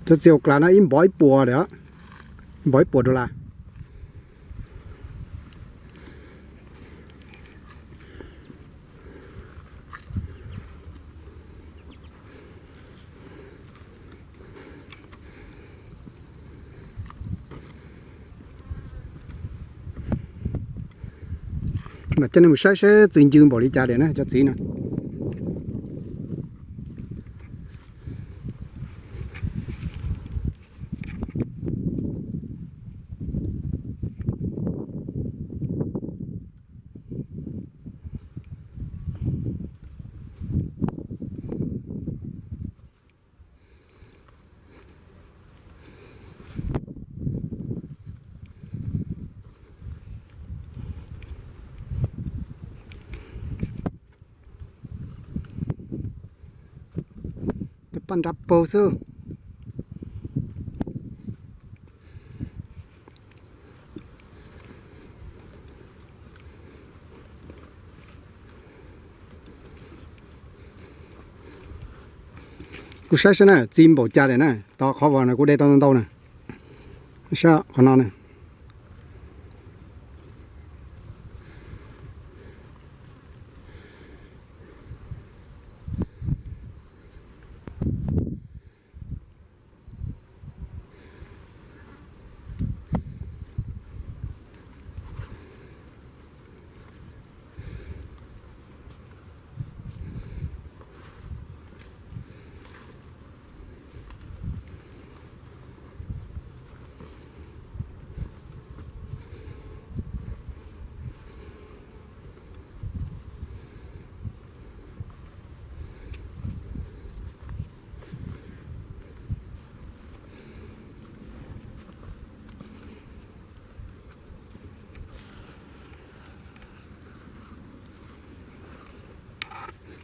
Cov txiv hauv klav no ib npov ib puas li, ib npov ib puas dollar. Mas coj nej mus saib seb txi ncw npaum li cas tiag na cov txiv no. Tej paj nra paug xwb. Kuv saib saib na, txi npaum cas lawm na, tau qhov vos no kuv de tau ntau na. Saib qhov no na.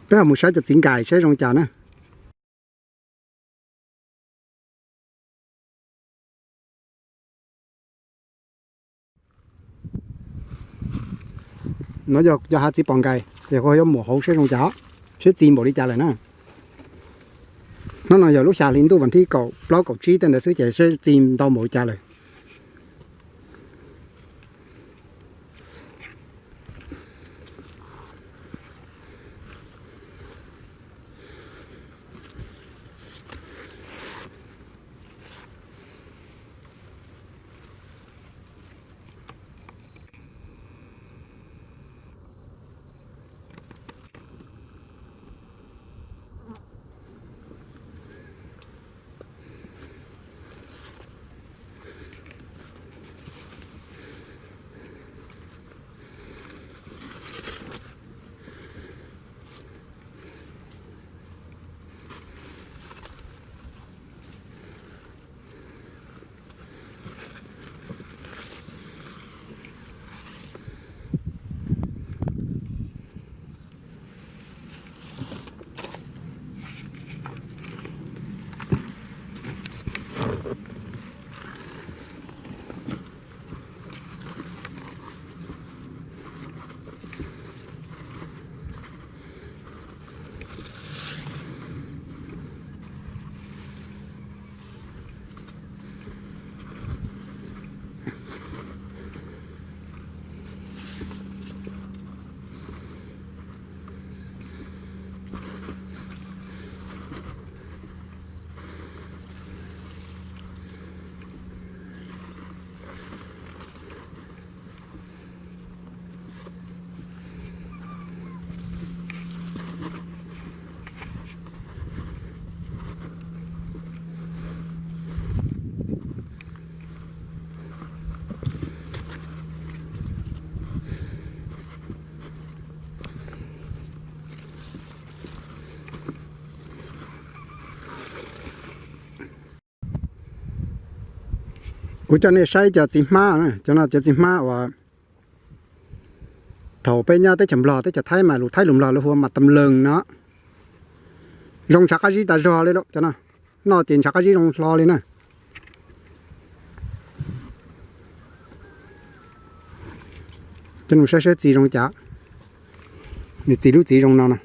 Peb ho mus saib cov txiv nkais saib zoo cas na. No yog cov hav txiv pos nkais, ces kuv yuav mus hauv saib zoo cas, seb txi npaum li cas lawm na. Hnub no yog lub xya hli ntuj vas thib kaum plaub kaum tsib tej ntawd xwb ces seb txi ntau npaum li cas lawm. Kuv coj nej saib cov txiv hmab, cov no cov txiv hmab uas thaum peb nyob teb chaws Nplog teb chaws Thaib mas lus Thaib lus Nplog lawv hu ua mas tam lees no. Zoo ntshav qab zib tas zog li cov no. Noj ces ntshav qab zib zoo hlo li na. Coj nej saib saib txiv zoo cas. Nws txiv lub txiv zoo no na.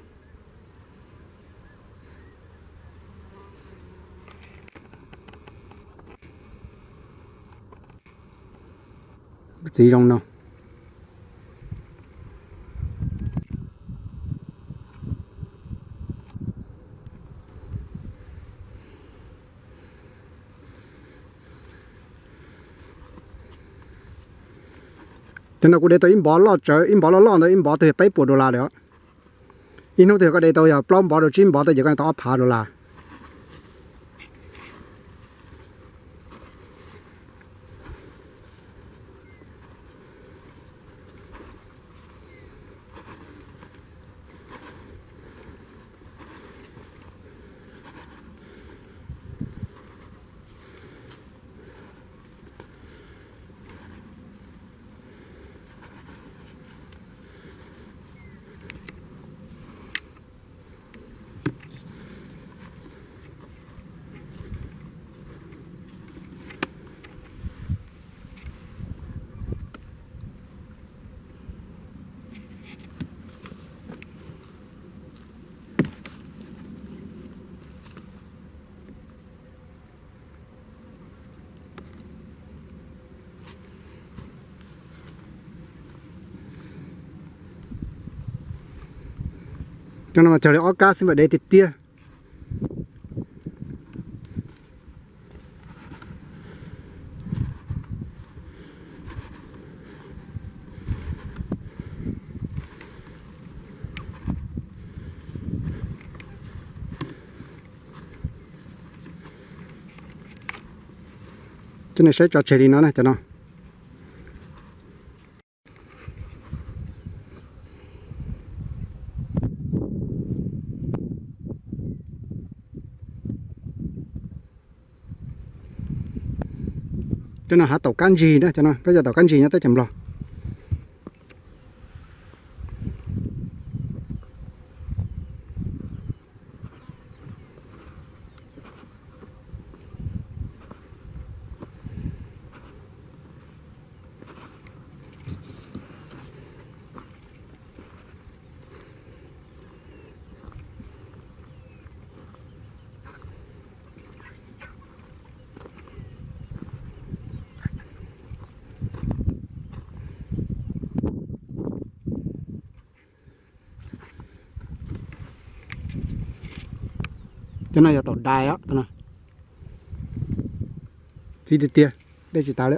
txiv zoo no. Cov no kuv de tau ib npov loj tsawv, ib npov loj loj ntawd ib npov twb yog peb puas dollar lawm os. Ib hnub twg koj de tau yog plaub npov rau tsib npov tej ces koj tau ob phav dollar. Cov no mas cog li ob kab xwb mas dev tiag tiag. Cov no saib tso tseg li no na cov no. Cov no hav taum kab ntsig na, cov no peb cov taum kab ntsig nyob teb chaws Nplog. Cov no yog taum dais os, txiv tiag tiag, dej tsis tas li.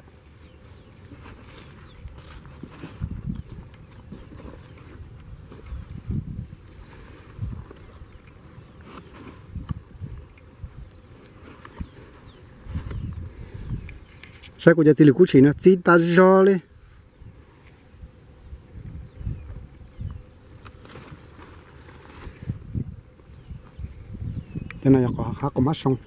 Saib kuv cov txiv lws kub tshis no txiv tas zog li. Cov no yog qos hab qos mab soo.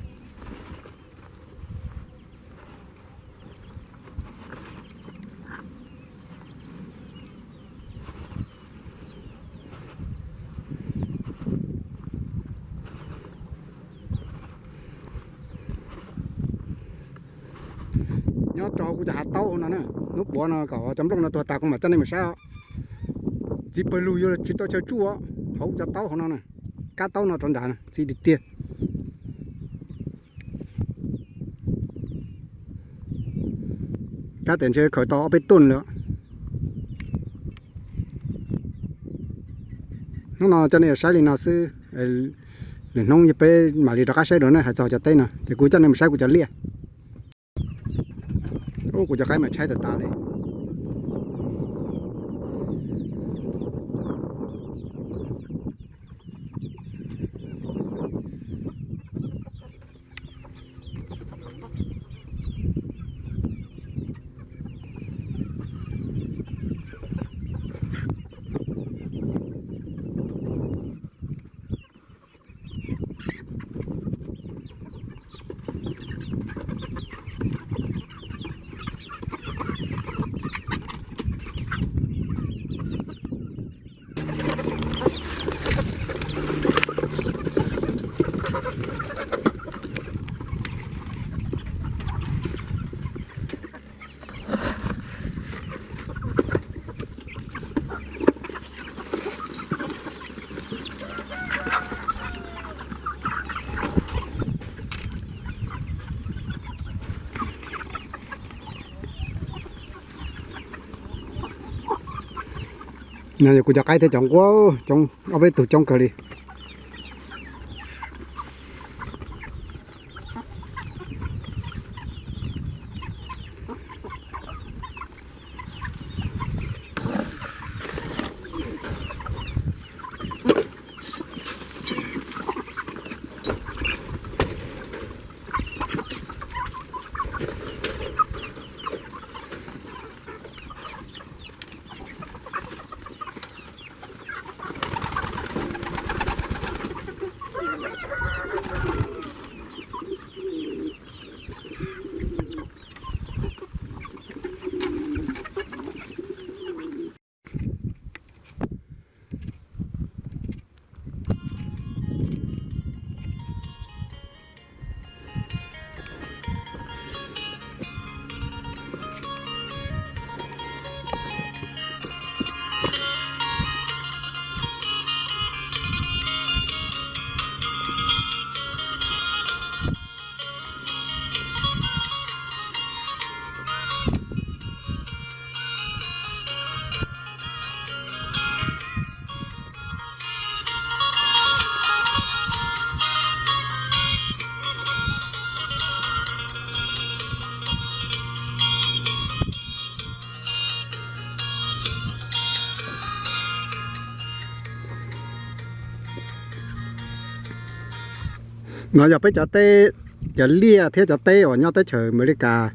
Nyob rau hauv kuv cov hav taub hauv no na, hnub puav no kom cov nplooj no tuag tas kuv mam coj nej mus saib os. Txiv pawg lug yuav tsis tau chaw tsuj os, hauv cov taub hauv no na, kab taub no rov nrad txiv tiag tiag. Kab tias ntshe khaws tau ob peb tuj lawm. Hnub no coj nej saib li no xwb, lwm hnub yog peb mam li rov qab saib dua na, hais txog cov teb no ces kuv coj nej mus saib kuv cov liaj. Ub, kuv cov qaib mas tshaib tas tas li. No yog kuv cov qaib thiab cov nquab, coob, ob peb tug coob kawg li. No yog peb cov teb, cov liaj thiab cov teb uas nyob teb chaws Amelikas,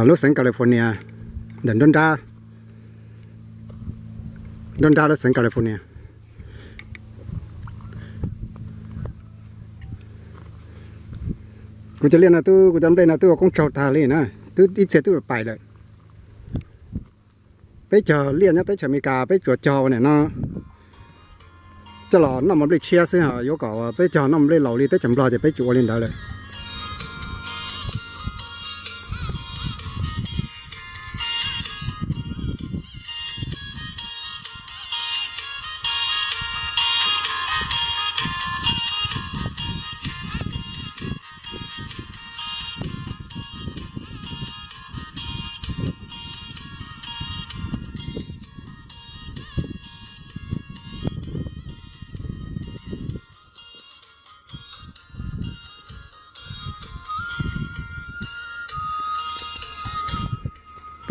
lub xeev California, ntawm nruab nrab, nruab nrab lub xeev California. Kuv cov liaj no twb, kuv cov nplej no twb ua koob tsaug tag li na, twb ib txhia twb pais lawm. Peb cog liaj nyob teb chaws Amelikas peb tsuas cog ua nim no coj los noj mov nplej tshiab xwb, ho yuav kom peb cog noj mov nplej laus li teb chaws Nplog ces peb tsis ua li ntawd lawm.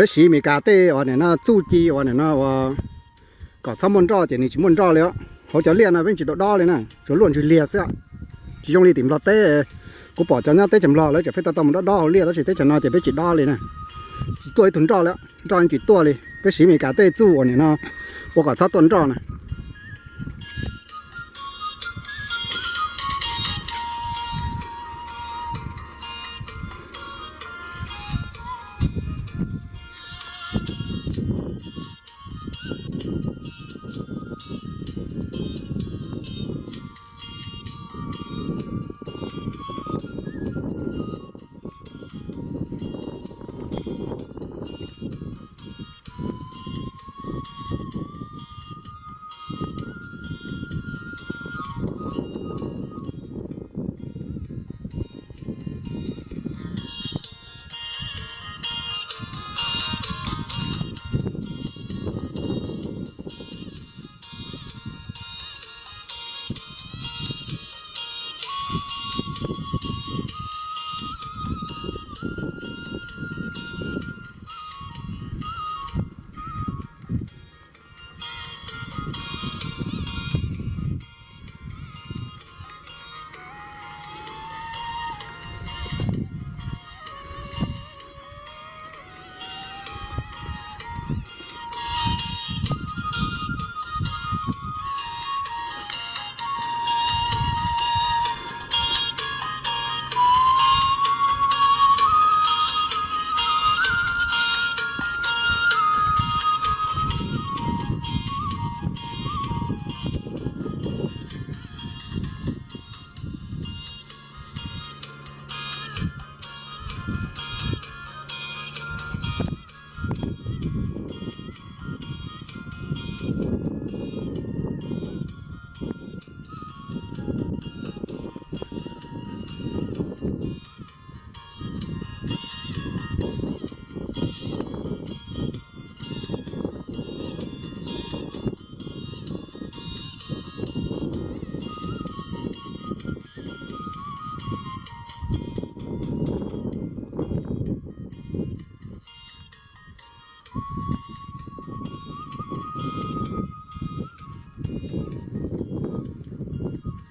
Peb siv Amelikas tej uas nim no txuj ci uas nim no uas kom txhob muaj nroj ces nws tsis muaj nroj li os. Hauv cov liaj no peb tsis tau dob li na, tsuas luaj ntsws liag xwb, tsis zoo li tim Nplog teb. Kuv pom cov nyob teb chaws Nplog lawv tseem pheej tau tau mus dob dob hauv liaj, tab sis teb chaws no ces peb tsis dob li na, tsis tuaj ib tug nroj li, nroj tsis tuaj li. Peb siv Amelikas tej txuj uas nim no ua kom txhob tuaj nroj na.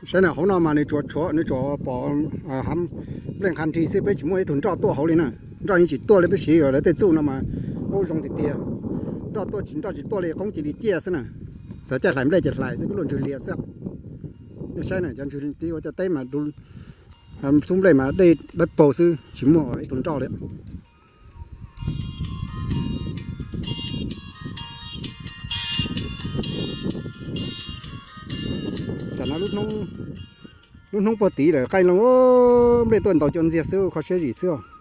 Saib na, hauv no mas nws tsuas tshuav, nws tsuas pom nplej nqha nrig xwb, peb tsis muaj ib tug nroj tuaj hauv li na. Nroj yeej tsis tuaj li, peb siv lawv tej txuj no mas ub zoo tiag tiag. Nroj tuaj tsis, nroj tsis tuaj li, qoob cia li ciaj xwb na. Txawm caij hlais nplej ces hlais xwb, peb luaj ntsws lias xwb. Nej saib na, cov ntsws tiv ua cov teb mas xub nplej mas dej dawb paug xwb, tsis muaj ib tug nroj li. Tam no lub hnub puag tid lawm, qaij loo, nplej tuaj ntaus cua ntxiag xwb, kho siab zim xwb.